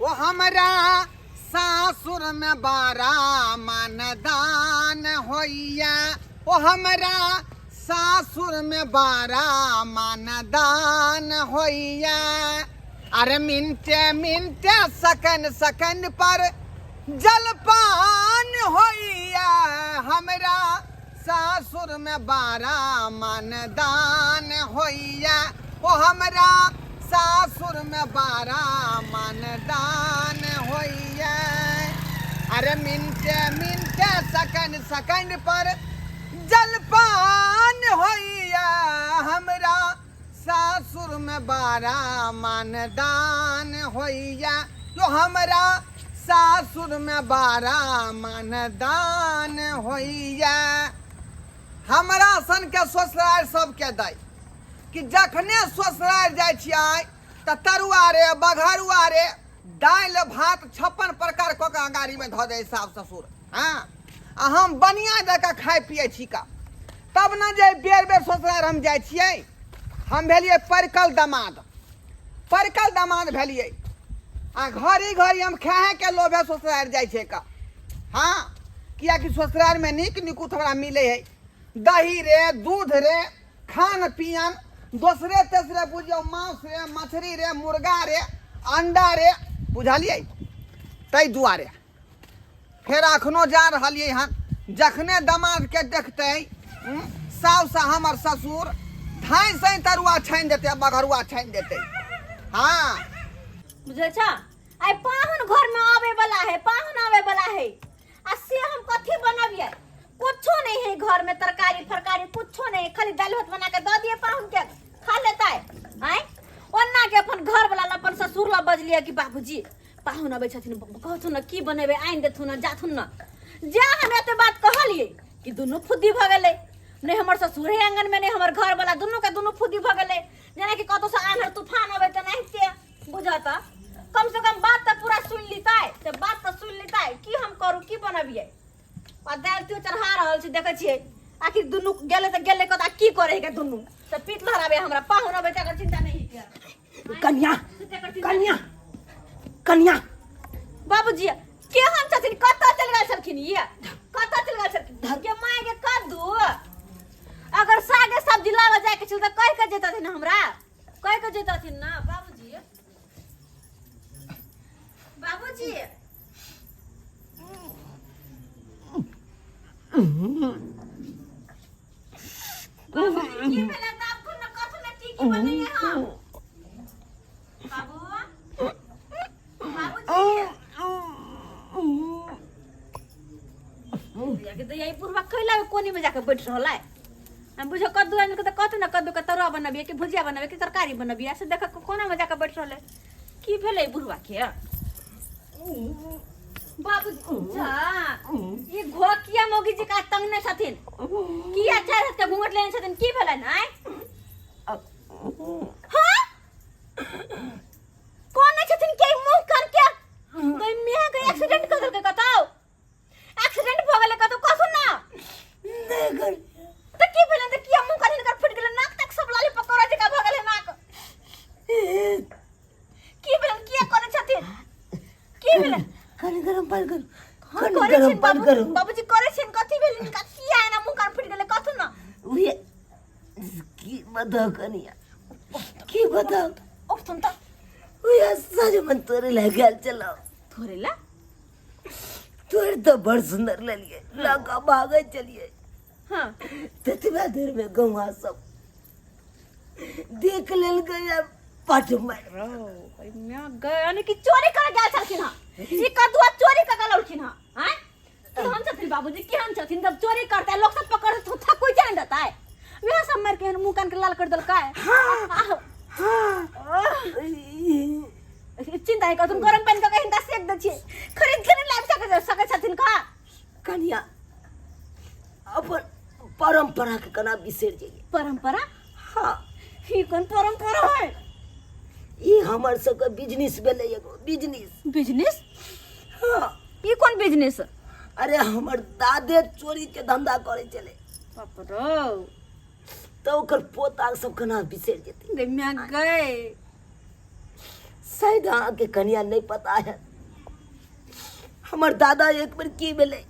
ओ हमरा सासुर में बारा मानदान होइया, ओ हमरा सासुर में बारा मानदान होइया। अरे मिनटे मिनटे सकन सकन पर जलपान होइया, हमरा सासुर में बारा मानदान होइया, ओ हमरा सासुर में बारा मानदान होइया। अरे मिनटे मिनटे सकन सकन पर जलपान होइया, हमरा सासुर में बारा मानदान होइया, जो हमरा सासुर में बारा मानदान होइया। हमरा सन के ससुराल सबके दै कि जखने ससुराल जाइ छियै तऽ तरुआ रे बघरुआ रे दालि भात 56 प्रकार कऽ के अगाड़ीमे धऽ दै सास ससुर। हँ, आ हम बढ़िआँ जकाँ खाइ पियै छी का तब ने जे बेर बेर ससुराल हम जाइ छियै। हम भेलियै परिकल दमाद, परिकल दमाद भेलियै आ घड़ी घड़ी हम खाएके लोभे ससुराल जाइ छियै का। हँ, किएकि ससुरालमे नीक निकुत हमरा मिलै है, दही रे दूध रे खान पियन दोसरे तेसरे बुझियौ मांस रे मछली रे मुर्गा रे अंडा रे, बुझलियै? ताहि दुआरे फेर अखनो जा रहलियै हन। जखने दमादके देखतै साउस हमर ससुर धाँइ साँइ तरुआ छानि देतै आ बघरुआ छानि देतै। हँ बुझै छ, आइ पाहुन घर में आवे वाला है, पाहुन आवे वाला है, आ से हम कथी बनबियै? कुछो नहीं है घर में, तरकारी फरकारी कुछो नहीं, खाली दालि भात बना के दऽ दिए पाहुन के, खा लेतै। आँय ओन्ना के अपन घर वाला अपन ससुर ला बजलियै कि बाबूजी पाहुन अबै छथिन, कहथुन ने की बनेबै, आनि देथुन ने, जाथुन ने। जा हम एते बात कहलियै कि दुनू फुद्दी भऽ गेलै, नहि हमर ससुरे आंगन में, नहि हमर घर वाला, दुनू के दुनू फुद्दी भऽ गेलै, जेनाकि कतौ से आन्हर तूफान अबै तेनाहिते। बुझत, कम से कम बात तऽ पूरा सुनि लितै, से बात तऽ सुनि लितै की हम करू की बनबियै। आ दालि त्यो चढ़ा रहल छी, देखै छियै आखिर दुनू गेलै तऽ गेलै कतऽ, की करै के दुनू तऽ पीठ लहराबै हमरा। पाहुन अबै तकर चिंता नहि है। कन्या कन्या कन्या, बाबूजी केहन छथिन? कतऽ चलि गेल छलखिन? ये कतऽ चलि गेल छलखिन? के माय के कद्दू अगर सागे सब्जी लाबऽ जायके छल तऽ कहि के जैतथिन, हमरा कहि के जैतथिन ना। बाबूजी, बाबूजी, बाबूजी, की भेलै? तऽ आब ने कथु ने की की बनैये हम बाबू, बाबूजी के तऽ यही बुढ़वा कैला कोनी में जाके बैठ रहल है। हम बुझो कद्दू आनि के तऽ कहतै ने कद्दू के तरुआ बनबियै कि भुजिया बनबियै कि तरकारी बनबियै, से देख कोना में जाके बैठ रहल है। की भेलै बुढ़वा के? बाबू जा ई घोकिया मौगी जी का तंगने छथिन, किया चार हाथ के घूंघट लेने छथिन, की भेलै ने? हाँ कोने छथिन के मुंह करके गई मियां के एक्सीडेंट कर देलकै, कतौ एक्सीडेंट भ गेलै कतौ, कसो ना नहीं कर। त की भेलै? त किया मुंह कर हिनकर फुट गेलै, नाक तक सब लाली पकौड़ा जकाँ भ गेलै नाक। की भेलै? किया करै छथिन? की भेलै? कनि गरम पानि करू। हम कनि करै गरम छियनि पानि बाबू करू। बाबूजी करै छियनि। कथी भेलै हिनका? किया एना मुंह कान फुटि गेलै? कथु ना उहे की बताउ कनिया, की बताउ? उठथुन त। उहे सजमन तोड़े लए गेल छलहुँ। थोड़े ला? तोड़ तऽ बड़ सुन्दर लेलियै, लऽ कऽ भागै छलियै। हाँ ततबा देर में गौआ सब देख लेलकै आ पट मारि। गए, यानी कि चोरी करे गेल छलखिन हँ, ई कद्दुआ चोरी कऽ के लौलखिन हँ। आँय केहन छथिन बाबूजी, केहन छथिन? जब चोरी करतै लोक सब पकड़ थकुई जान देतै। वएह सब मारि के एहन मुँह कान के लाल कर देलकै। आह, चिंता नहीं करथुन, गरम पानि कऽ के हिनका सेक दै छियै। खरीद के नहि लाबि सकै सकै छथिन का? कनिया, अपन परंपरा के केना बिसरि जइयै? परंपरा? हाँ। ई कोन परंपरा है? ई हमर सबके बिजनेस भेलै, एगो बिजनेस। बिजनेस? हाँ। ई कोन बिजनेस? अरे हमर दादे चोरी के धंधा करै छलै। बाप रो। तऽ ओकर पोता सब केना बिसरि जेतै? गै माय गै। शायद अहाँके कनिया नहि पता है हमर दादा एक बेर की भेलै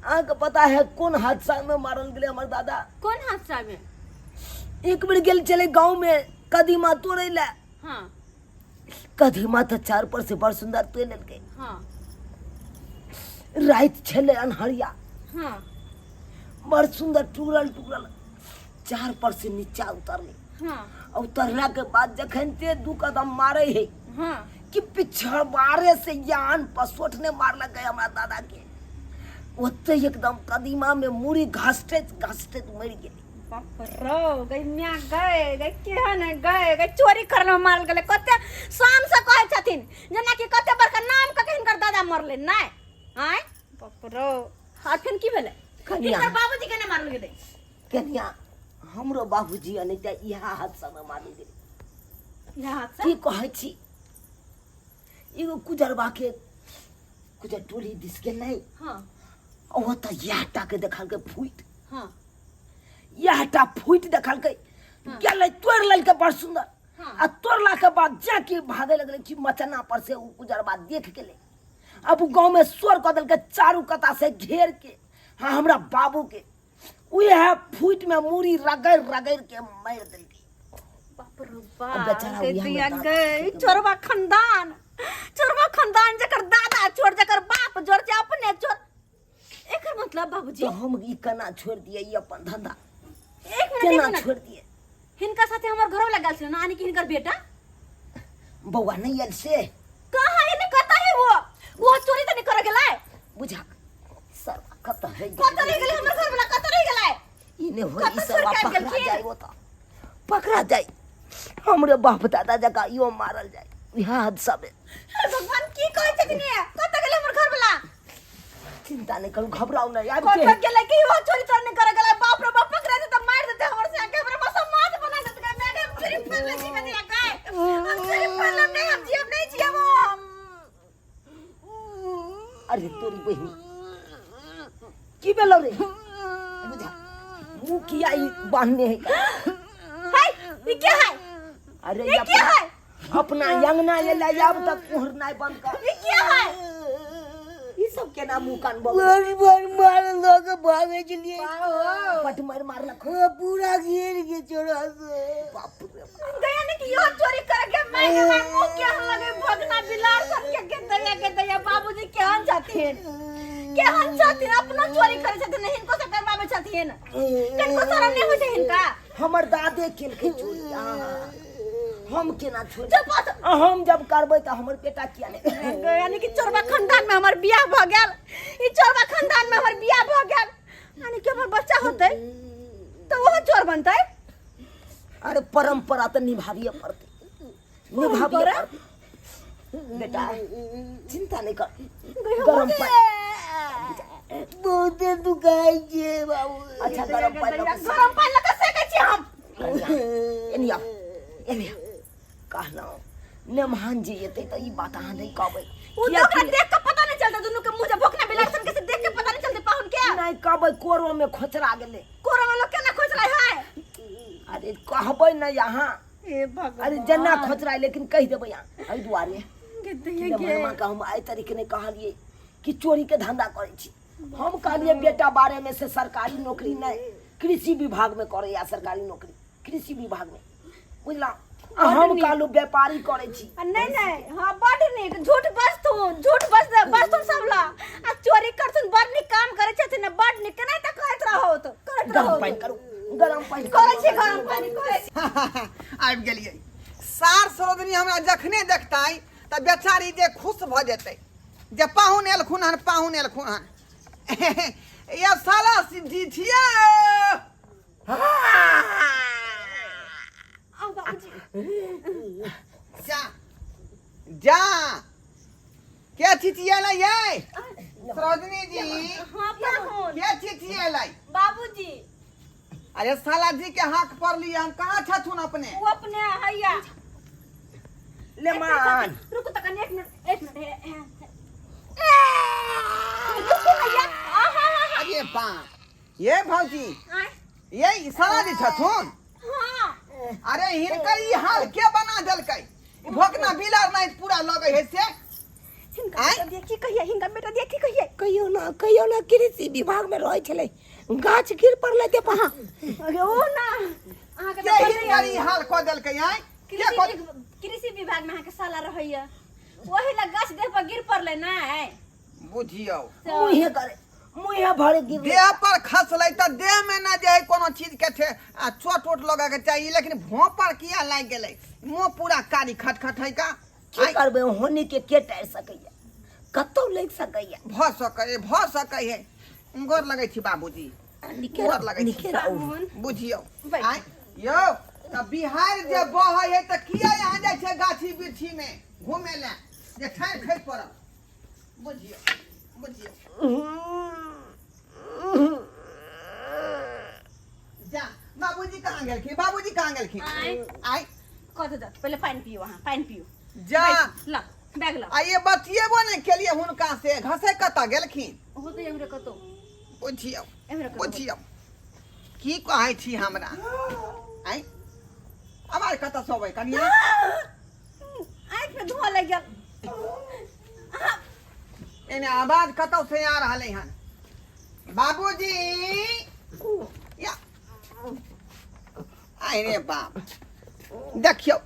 अहाँके पता है कोन हादसामे मारल गेलै हमर दादा कोन हादसा में एक बेर गेल छलै गाँवमे कदीमा तोड़ै लए हाँ कदीमा तऽ चार पर से बड़ सुन्दर तोड़ि लेलकै हाँ राति छलै अन्हरिया हाँ बड़ सुन्दर टुकड़ल टुकड़ल चार पर से नीचा उतरलै हाँ आ उतरला के बाद जखन ते दू कदम मारे है हाँ कि पिछड़बारे से यान पसोट ने मारलक है हमरा दादा के ओते एकदम कदीमा में मूड़ी घसटैत घसटैत मरि गेलै बाप रो गई म्या गए गई केहन है गए गई चोरी करने में मारल गेलै कते शान से कहै छथिन जेना कि कते बड़का नाम कऽ के हिनकर दादा मरलै नहि आँय बाप रो और फेन की भेलै कनिया। हिनकर बाबूजी केना मारल गेलै कनिया हमरो बाबूजी अनैते इएह हादसामे मारल गेलै इएह हादसा की कहै छी एगो कुजरबा के कुजर टोली दिस गेलै हाँ ओ तऽ इएह टा के देखलकै फूटि हाँ इएह टा फूटि देखलकै गेलै तोड़ि लेलकै बड़ सुन्दर हाँ। आ तोड़ला के बाद जाके भागे लगलै कि मचना पर से ओ कुजरबा देख गेलै अब उ गाँव में शोर कऽ देलकै चारू कता से घेर के हाँ हमरा बाबू के उएह फूटि में मूड़ी रगड़ि रगड़ि के मारि देलकै बाप रे अब बाप बेचारा के उएह में दिया दाँत गए के चोरबा खानदान चोरबा खानदान जकर दादा चोर जकर बाप चोर जे अपने चोर एकर मतलब बाबूजी तो हम ई केना छोड़ि दिए ई अपन धंधा एक मिनट एक केना मिनट छोड़ि दिए हिनका साथे हमर घरो लगल छल ना यानी कि हिनकर बेटा बौआ नहीं आयल से कहाँ है ने कतऽ है वो वो चोरी तऽ नहीं करे गेलै बुझा सर कतऽ है कतऽ रहि गेलै हमर घर वाला कतऽ रहि गेलै ई नहि होई कतऽ ई सरवा छोड़ि के आबि पकड़ा गेलखिन? जाय ओ तऽ पकड़ा जाय हमरे बाप दादा जकाँ इहो मारल जाय इएह हादसा में हे भगवान की कहै छथिन ये कतऽ गेलै हमर घर वाला चिंता नहीं करू घबराऊ नहीं आबि कतऽ के गेलै कि वो चोरी तोरी नहीं करे गेलै बाप रे बाप पकड़ा देतै मारि देतै हमर से आके हमरा समाज बना देतै मैं के चोरी कर ले छी कनी आके हम चोरी कर लेब नहीं हम जियब नहीं जियब हम अरे तोरी बहिनी की भेलौ रे बुझा मुँह किया ई बान्हने है हाय ई के है अरे ई के है अपना अंगना एलै आब तक कुहरनाइ बंद कर ई के है ई सब केना मुँह कान बग बड़ बड़ मार लोग भागे छलिए पट मारि मारलक हाँ, पूरा घेर के चोरा से बाप रे बाप। गया ने कि यो चोरी कर के मैं के मैं मुंह के लगे भगना बिलार सब के के दया के दया बाबूजी केहन छथिन केहन छथिन अपनो चोरी करे छथिन हिनको से करवावे छथिन किनको शरम नहीं होइ छै हिनका हमर दादे केलकै चोरी हाँ। हम केना छोड़ चुप हो तो। हम जब करबै तऽ हमर बेटा किया नहि यानी कि चोरबा खानदान में हमर बियाह भ गेल ई चोरबा खानदान में हमर बियाह भ गेल यानी कि हमर बच्चा होतै तऽ ओहो चोर बनतै अरे परंपरा तऽ निभाबिए पड़तै निभाबिए परंपरा? पड़तै बेटा चिंता नहीं कर गरम पानी बहुते दुखाइ छै बाबू अच्छा गरम पानी लऽ कऽ गरम पानि लऽ कऽ सेकै छी हम एनी आउ एनी आउ कहलहुँ नेमहान जी एतै तऽ ई बात अहाँ नहि कहबै उ तो ओकरा देख के पता नहीं चलता दुनू के मुंह जे भोकना बिलाड़ सन के से देख के पता नहीं चलते पाहुन के नहि कहबै कोरोमे खोचरा गेलै कोरा में लोग केना खोज रहा है अरे कहबै नहि अहाँ हे भगवान अरे जेना खोचरा लेकिन कहि देबै अहाँ एहि दुआरे गे दैया गे मामा के हम आइ तरीके नहि कहलियै कि चोरी के धंधा करै छी हम कहलियै बेटा बारे में से सरकारी नौकरी नहि कृषि विभाग में करैया सरकारी नौकरी कृषि विभाग में बुझला आ बड्ड हम नीक। कहलहुँ व्यापारी करै छी आ नहीं नहीं हाँ बड नीक झूठ बजथुन झूठ बज बजथुन सब ला आ चोरी करथुन बड नीक काम करै छथिन बड नीक नहीं तऽ कहैत रहो तो करैत गरम रहो पानि करू गरम पानि करै छी गरम पानि करै छी आबि गेलियै सार सरोजनी हमरा जखने देखतै तऽ बेचारी जे खुश भऽ जेतै जे पाहुन एलखुन हन पाहुन एलखुन हन ये साला जी छियै आउ बाबूजी जा जा के चिचियेलै यै सरोजनी जी हाँ पाहुन के चिचियेलै बाबूजी अरे साला जी के हाथ पर लिए हम कहाँ छथुन अपने वो अपने हैया ले मान रुको तक एक मिनट एक मिनट रुको भैया आहा अरे बाप ये भौजी आय ये ई साला जी छथुन हाँ अरे हिनकर ई हाल के बना देलकै भोकना बिलार नहीं पूरा लगे है से। हिनका आँय? बेटा दिया की कहिए, हिनका बेटा दिया की कहिए? कहियो ना, कहियो ना, कृषि विभाग में रहै छलै, गाछ गिर पड़लै ते पहा। अरे ओ ना, अहाँके के तऽ पते हिनकर यऽ। ई हाल कऽ देलकै आँय? के कृषि कऽ कृषि विभाग में अहाँके साला रहैया, ओही लग गाछ देह पर गिर पड़लै ना। बुझियौ, मुँहे करे मुँहे भरे गिरलै। देह पर खसलै तऽ देह में ना जे है कोनो चीज के ठे आ चोट उट लगे के चाही, लेकिन भों पर किया लागि गेलै? मुँह पूरा कारी खटखट है का। की करबै, होनी के के टारि सकैया? कतौ लागि सकैया। भऽ सकै, भऽ सकै है। गोर लगै छी बाबूजी। निके गोर लगै छी। निके रहू। बुझियौ। बैठ। आँय यौ, तऽ बिहार जे बहै है तऽ किया यहाँ जाइ छै गाछी बिरछी में घूमे लए जे ठारि खसि पड़ल? बुझियौ, बुझियौ। जा, बाबूजी कहाँ गेलखिन? बाबूजी कहाँ गेलखिन? आँय? आँय? कथी दऽ, पहिले पानि पियू, अहाँ पानि पियू। जा। ल बैग ल। आ ये बतियेबो नहि केलिए हुनका से, घसे कतऽ गेलखिन? ओहो तऽ एम्हरे कतौ। बुझियौ। एम्हरे कतौ। बुझियौ, की कहै छी हमरा? आँय, आवाज कतऽ से अबै कनिया? आँखि में धुआं लागि गेल। एने आवाज कतौ से आ रहलै हन। बाबूजी या, आइ रे बाप, देखियौ,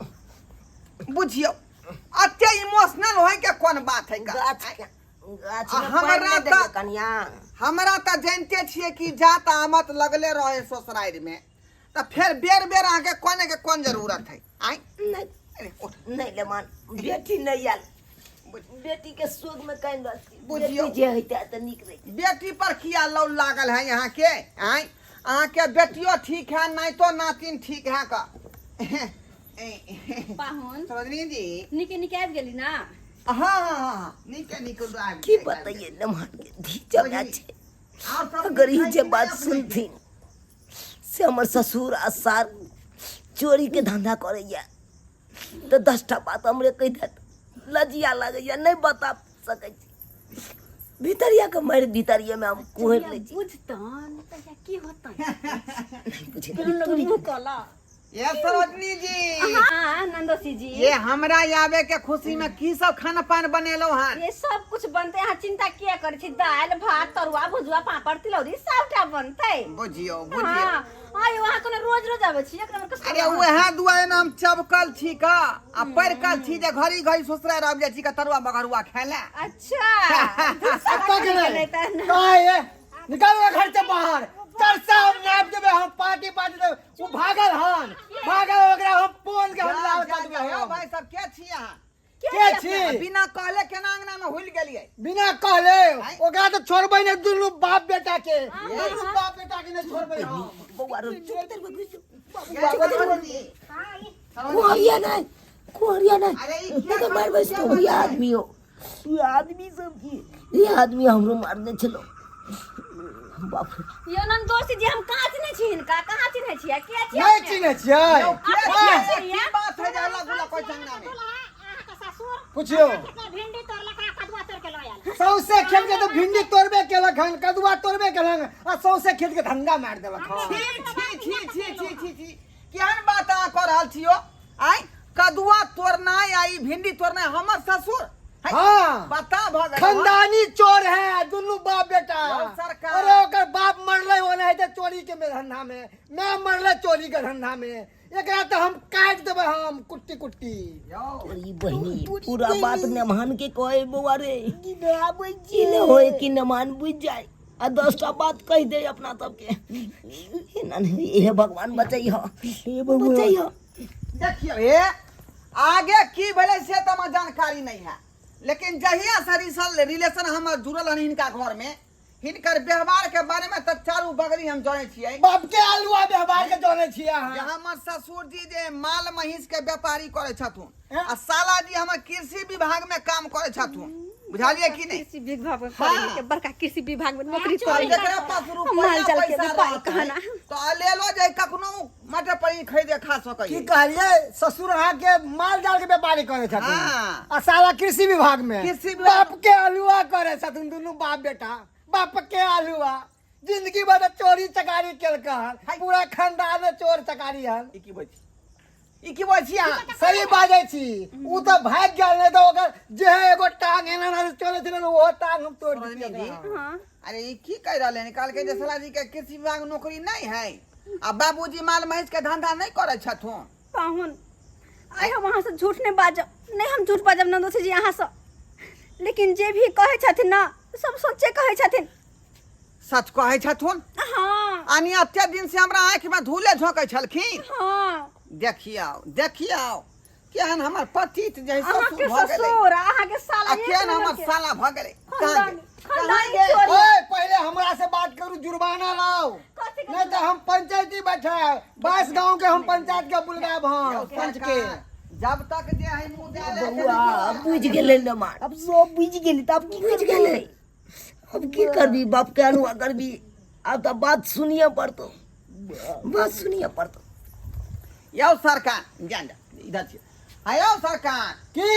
बुझियौ, अते इमोशनल होय के कोन बात है का? गाछ के गाछ आ में हमरा पानि नहि देलियै तऽ- कनिया। हमरा तऽ जानिते छियै कि जात आमत लगले रहे ससुरारि में, तऽ फेर बेर बेर अहाँके कोने के कोन जरूरत है? आँय? नहि। अरे उठ। नहि लेमान, बेटी नहि आयल, बेटी के शोक में कानि रहल छी। बुझियौ। बेटी जे होइते तऽ नीक रहितै। बेटी पर किया लौ लागल है यहाँ के? आँय, अहाँके बेटियो ठीक है, नहीं तो नातिन ठीक है का। पाहुन। सरोजनी जी। निके निके आबि गेली ना? हाँ हाँ हाँ हाँ, नीके नीके आबि की गेल, आबि गेल। बतैये लेमान के धी चौड़ा छै। आओर सब अगर ई नीक है जे कि बात नहि अपने? सुनथिन से हमर ससुर आ सार चोरी के धंधा करैया तऽ 10टा बात हमरे कहि देत। लजिया लगैया, नहि बता सकै छी। भीतरिया के मारि भीतरिये में हम कुहरि लै छी। बुझतन तऽ की होतन? नहि बुझै। दुनू लोग मुँह कला। ये सरोजनी जी। हाँ नंदोसी जी। ये हमरा आवे के खुशी में की सब खाना पान बनेलो हन? ये सब कुछ बनते, अहाँ चिंता किया करै छी? दालि भात तरुआ भुजुआ पापड़ तिलौरी सबटा बनते। बुझियो, बुझियो। हाँ, आयो, अहाँ कोनो रोज रोज आबै छी? एक नंबर के। अरे वएह दुआरे ने हम चबकल छी का आ परकल छी जे घड़ी घड़ी ससुराल आबि जाइ छी का तरुआ बघरुआ खाय ले। अच्छा। कतऽ गेलै? कहाँ ये? निकालो घर से बाहर। तरसा हम नाप देबै, हम पार्टी पार्टी देबै। ओ भागल हन, भागल, ओकरा हम पोल के हम जा, लाल जा, कऽ देबै। जा, यौ हम भाई साहब, के छी अहाँ? के छी? बिना कहले केना अंगना में हुल गेलियै? बिना कहले। आँय? ओकरा तऽ छोड़बै नहि, दुनू बाप बेटा के, दुनू बाप बेटा के नहि छोड़बै हम। बौआ रो, चुप तर घुस जो। ये सरोजनी जी। कुहरिया नहीं, कुहरिया नहीं। अरे ई के नहीं तो मार बस तो ये आदमी हो, ये आदमी सब की, ये आदमी हमरो मारने छलो, बाप रे। यो नंदोसी जी, हम कहाँ चिन्है छी हिनका? कहाँ चिन्है छियै? के छियै नहि अपने? चिन्है छियै? यौ, के अपने छियै? छियै? की बात है जे हल्ला गुल्ला कोइ अंगना में? पुछियौ। भिंडी तोड़लक आ कदुआ तोड़ के लऽ आयल। सौंसे खेत के तऽ भिंडी तोड़बे केलक हन, कदुआ तोड़बे केलक आ सौंसे खेत के धंधा मारि देलक हन। छी छी छी छी छी छी छी, केहन बात अहाँ कऽ रहल छी यौ? आँय, कदुआ तोड़नाइ आ ई भिंडी तोड़नाइ हमर ससुर है? हाँ। पता भऽ गेल। खानदानी चोर है दुनू बाप बेटा। यौ सरकार। अरे ओकर बाप मरले ओनाहिते चोरी के में धंधा में, मैं मरले चोरी के धंधा में। एकरा तऽ हम काटि देबै हम कुट्टी कुट्टी। यौ ई बहिनी पूरा बात नेमान के कहे बौआ रे, की ने होए कि नेमान बुझ जाए आ 10टा बात कहि दे अपना सबके। एना नहि, हे भगवान बचैह, बचैह। देखियौ, हे आगे की भेलै से तऽ हमरा जानकारी नहि है, लेकिन जहिया से रिलेशन हमर जुड़ल हन हिनका घर में, हिनकर व्यवहार के बारे में तऽ चारू बगली हम जानै छियै। बाप के आलुआ व्यवहार के जानै छियै जे अहाँ? हमर ससुर जी जे माल महींस के व्यापारी करै छथुन आ साला जी हमर कृषि विभाग में काम करै छथुन, बुझलियै कि नहि? कृषि विभाग में हाँ। पढ़े लिखे बड़का कृषि विभाग में नौकरी आ करे। जकरा पास रुपया माल जाल के पैसा व्यापारी रहतै, कहना। तऽ लेलो जे कखनो मटर पनीर खरीदे खा सकै। की कहलियै? ससुर अहाँके माल जाल के व्यापारी करै छथिन? हाँ। आ साला कृषि विभाग में? कृषि विभाग। बाप के आलुआ करै छथिन दुनू बाप बेटा, बाप के आलुआ। जिंदगी भर चोरी चकारी केलक हन, हाय। पूरा खानदान में चोर चकारी हन। ई की बोल छी? ई की बोल छी अहाँ सही बाजै छी उ तऽ भागि गेल नहि तऽ ओकर जे है एगो टांग एना एना चलै छलै ने ओहो टांग हम तोड़ि सरोजनी दितियै जी ओकरा। हाँ अरे ई की कहि रहलै हन कहलकै जे सलाह जी के कृषि विभाग नौकरी नहि है आ बाबूजी माल महींस के धंधा नहि करै छथुन पाहुन आइ हम अहाँसँ झूठ नहि बाजब नहि हम झूठ बाजब नन्दोसी जी अहाँसँ लेकिन जे भी कहै छथिन ने सब सच्चे कहै छथिन सच कहै छथुन हाँ आनी एते दिन से हमरा आँखि में धूले झोंकै छलखिन हाँ देखियौ देखियौ केहन हमर पति जे है ससुर अहाँके भऽ गेलै ससुर अहाँके साला आ एक केहन नंबर हमर के। साला भऽ गेलै कहाँ गेल? खानदानी कहाँ खानदानी गेल? चोरी ओए पहिले हमरा से बात करू जुर्माना लाओ कथी के नहीं तो हम पंचायती बैठे 22 गांव के हम पंचायत के बुलगायब यौ हम पंच के सरकार, जब तक जे है मुद्दा ले के बौआ बुझि गेलै ने मार अब सब बुझि गेली तऽ आब की बुझि गेलै अब की करबी बाप के अनुआ करबी आब तऽ बात सुनिए पड़तौ बात सुनिए पड़तौ यौ सरकार जान जा इधर छी हाँ यौ सरकार की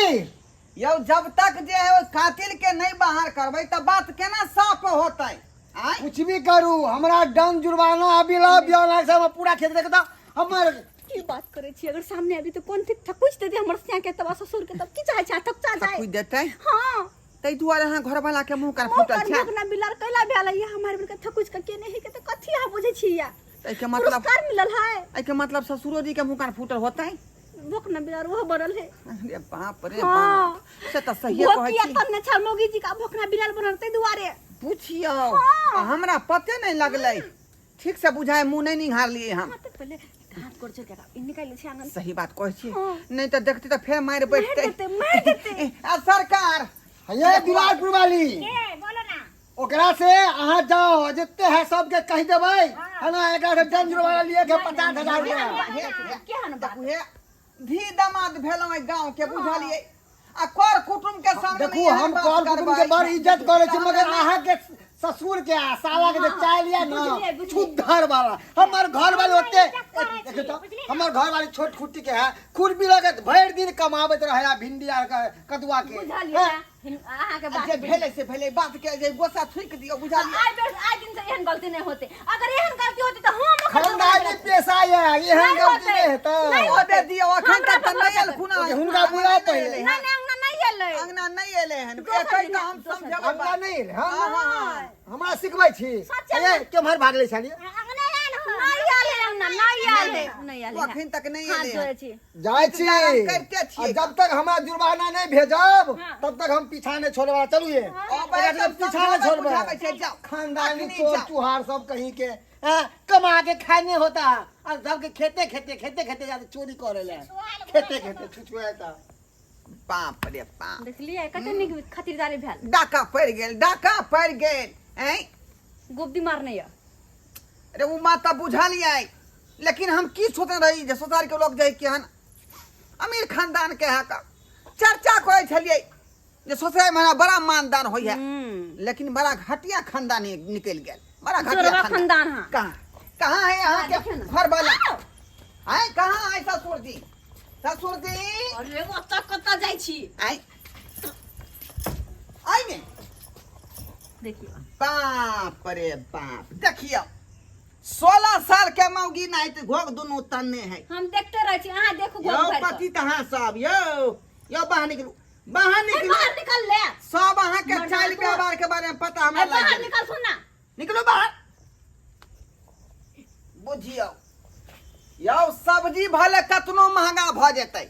यौ जब तक जे है ओहि कातिल के नहीं बाहर करबै तऽ बात केना साफ होतै आँय कुछ भी करू हमरा डन जुर्माना अभी लाओ बियाह से हम पूरा खेत देखता हमर की बात करै छी अगर सामने आबी तऽ कोन ठीक थकुच देते हमर सिया के तब ससुर के तब की चाहे छै थकुचा जाए कुछ देतै हाँ ताहि दुआरे अहाँ घरवाला के मुँह कर मुँह फूटल पर छै भोकना बिलार कैला भेल ये हमार बेर के थकुच के के नहीं के तो कथी अहाँ बुझै छी या एहिके मतलब पुरस्कार मिलल है एहिके मतलब ससुरो जी के मुँह कान फूटल होतै भोकना बिलार ओहो बनल है अरे बाप रे हाँ। बाप से तऽ सहिए कहै भोकिया छी तब ने छल मौगी जी का भोकना बिलार बनल ताहि दुआरे पुछियौ हाँ। आ हमरा पते नहि लगलै ठीक से बुझाय मुँह नहि निहारलियै हम हाँ तऽ पहिले हाथ गोड़ जोड़ के निकालि लै छी आंगन से। सही बात कहै छी हाँ। नहि तऽ देखतै तऽ फेर मारि मारि बैठतै देतै मारि देतै आ सरकार ये दुलारपुर वाली के बोलो ना ओकरा से अहाँ जाओ जितने है सबके कहि देबै है ना एकरा से डन जुर्माना लिए के 50,000 रुपया हे, हे, केहन बात देखू हे धी दामाद भेलहुँ एहि गाँव के बुझलियै आ कर कुटुम के सामने देखू हम कर कुटुम के बड़ इज्जत करे छी मगर अहाँ के ससुर के आ साला के जे चाय लिया ना बुझलियै, बुझलियै। छुद्धर वाला हमर घर वाले ओते इज्जत करै छी, देखियौ तऽ बुझलियै ना? हमर घर वाली छोट खुट्टी के है खुरपी लऽ के भरि दिन कमाबैत रहे आ भिंडी आर के कदुआ के बुझलियै अहाँके आ बात जे भेलै से भेलै बात के जे गोस्सा थुकि दियौ बुझलियै आइ बेर आइ दिन से एहन गलती नहि होते अगर एहन गलती होते तऽ हम ओकर खानदानी पेशा ये एहन नहि गलती होतै। नहि हेतै नहि ओते दियौ अखन हमरा तक तऽ पर नहि भरोसा एलखुन ओके, हुनका बुलाउ पहिले। नहि नहि अंगना नहि एलै अंगना नहि एलै हन दोसर एतै दिन तऽ हम दोसर दिन। समझेबै अंगना बात। नहि एलै हँ हँ, हँ, हँ। हमरा सिखबै छी सच्चे ए केम्हर भागले छलियै अंगना आयल हो नहि आयल है अंगना नहि आयल है नहि आयल है अखन तक नहि हाथ एलै जोड़ै हन। छी जाइ छी इंतजार करिते छियै। आ जब तक हमरा जुर्माना नहि भेजब हाँ। तब तक हम पीछा नहि छोड़े वाला चलू ये अबै एकरा तब पीछा नहि समझाबै छोड़बै बुझाबै छै, जाउ। खानदानी अखनी चोर जाउ। चुहार सब कहीं के हैं, कमा के खाने होता है और सबके खेते खेते खेते खेते जाते चोरी करे ले खेते खेते छुछुएता बाप रे बाप देखलियै कते नीक खातिरदारी भेल डाका पड़ि गेल डाका पड़ि गेल ऐं गोब्दी मारने यऽ अरे ओ बात तऽ बुझलियै लेकिन हम की सोचने रही जे ससुराल के लोग जे केहन अमीर खानदान के है का चर्चा करै छलियै जे ससुराल में हमरा बड़ा मानदान होइ है लेकिन बड़ा घटिया खानदान निकलि गेल बड़ा घटिया चोरबा खानदान हाँ। कहाँ कहाँ है अहाँ के देखियौ ना। घर वाला आय कहाँ है ससुर जी ससुर जी अरे ओतऽ कतऽ जाइ छी आय आय ने देखियौ बाप रे बाप देखियौ 16 साल के मौगी नहीं तो घोग दुनू तन्ने है हम देखते रहै छी अहाँ देखू यौ घोघ भरि कऽ। पति तहाँ सब यौ यौ बाहर निकलू बाहर ए, निकलू बाहर निकल ले सब अहाँ के मर्दाना चालि तो- व्यवहार के बारे में पता हमरा ए, लागि बाहर गेल। निकल सुन ना निकलू बाहर बुझियौ यौ सब्जी भले कतनो महंगा भऽ जेतै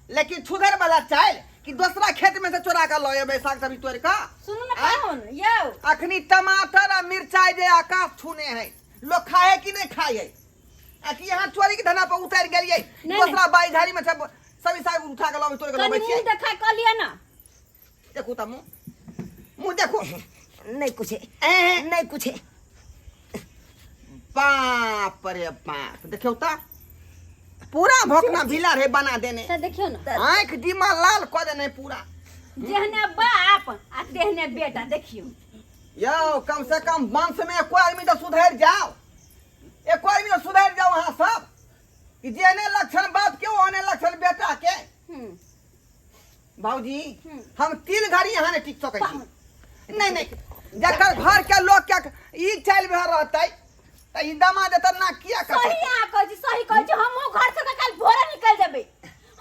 लेकिन छुधर वाला चालि कि दोसरा खेत में से चोरा कऽ लऽ एबै साग सब्जी तोड़ि कऽ सुनू ने आँय? पाहुन यौ अखनी टमाटर आ मिरचाई जे आकाश छूने है लोग खाए है कि नहीं खाए है आ कि यहाँ चोरी के धना पर उतर गेलियै नहीं। दोसरा बाई झाड़ी में सब सभी साग उठा के लबै तोड़ के कनि लबै मुँह छियै देखाय कऽ लिअ ने देखू तऽ मुँह मुँह देखू नहीं कुछ है ए नहीं कुछ है बाप रे बाप देखियौ तऽ पूरा भोकना भीला रहे बना देने तऽ देखियौ ने आँखि दिमाग लाल कऽ देने पूरा जेहने बाप आ तेहने बेटा देखियौ यौ कम से कम वंश में एको आदमी तऽ सुधरि जाओ एको आदमी तऽ सुधरि जाओ अहाँ सब कि जेहने लक्षण बाप के ओहने लक्षण बेटा के हम्म भाउजी हम तीन घड़ी यहाँ नहीं टिक सकै छी नहीं नहीं जकर घर के लोग के ई चालि भए रहतै तऽ ई दमाद एतऽ नाक किया सही कटत अहाँ कहै छी, सही कहै छी। हमहूँ घर छोड़ कऽ काल्हि भोरे निकलि जेबै,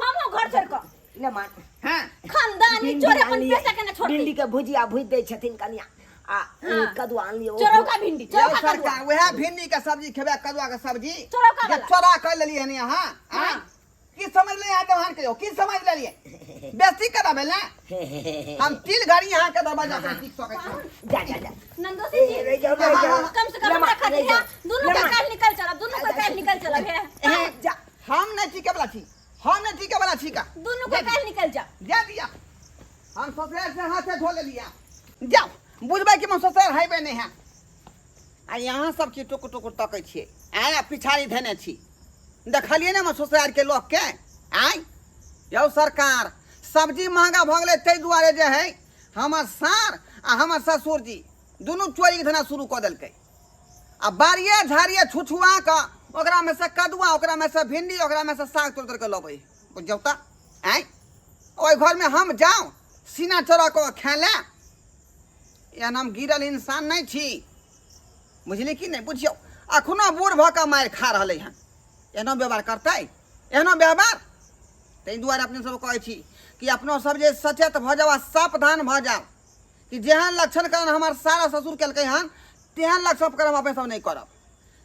हमहूँ घर छोड़ कऽ। ले मान। हँ। खानदानी भिंडी चोर अपन आनलियै। पैसा केना छोड़तै? भिंडी के भुजिया भुजि दै छथिन कनिया आ हाँ। कदुआ आनलियै। चोरौका भिंडी, यौ चोरौका कदुआ। सरकार, वएह भिंडी के सब्जी खेबै, कदुआ के सब्जी चोरौका जे वाला। चोरा कर लेलियै हन अहाँ। हाँ। आँय? की समझ लेलियै अहाँ दवान के? यौ, की समझ लेलियै? बेसी करबै ने हम तिल घड़ी अहाँ के दरवाजा पर टिक सकै छी। जा जा जा। नंदोसी जी, ए, रहि जाओ, रहि जाओ। कम से कम लेमा, हमरा खातिर रहि जाओ। दुनू के लेमा। काल्हि निकल चलब, दुनू के काल्हि निकल चलब हे। ए, जा। हम नहि टिके वाला छी, हम नहि टिके वाला छी का। दुनू के काल्हि निकल जाओ। जा दिया, हम ससुराल से हाथे धो लेलिया। जाओ, बुझबै कि हम ससुराल हेबै नहि है। आ यहाँ सब की टुकुर टुकुर तकै छियै? आय, आ पिछाड़ी धेने छी, देखलियै ने हमर ससुरालके लोकके? आय यौ सरकार, सब्जी महगा भऽ गेलै ताहि दुआरे जे है हमर सार आ हमर ससुरजी दुनू चोरीके धंधा शुरू कऽ देलकै आ बाड़िए झाड़िए छुछुआ कऽ ओकरामे से कदुआ, ओकरामे से भिंडी, ओकरामे से साग तोड़ि तोड़ि कऽ लबै। बुझियौ तऽ आँय, ओहि घरमे हम जाउ सीना चोरा कऽ खाय लए? एहन हम गिरल इंसान नहि छी, बुझली कि नहि? बुझियौ, अखनो बूढ़ भऽ कऽ मारि खा रहलै हन, एहनो व्यवहार करतै, एहनो व्यवहार। ताहि दुआरे अपने सब कहै छी कि अपनो सब जे सचेत भऽ जाउ आ सावधान भऽ जाउ कि जेहन लक्षण करण हमर सारा ससुर केलकै हन तेहन लक्षण करण अपने सब नहि करब,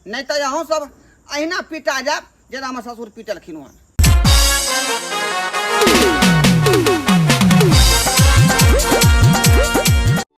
नहि तऽ अहूँ सब अहिना पिटा जायब जेना हमर ससुर पिटलखिन हन।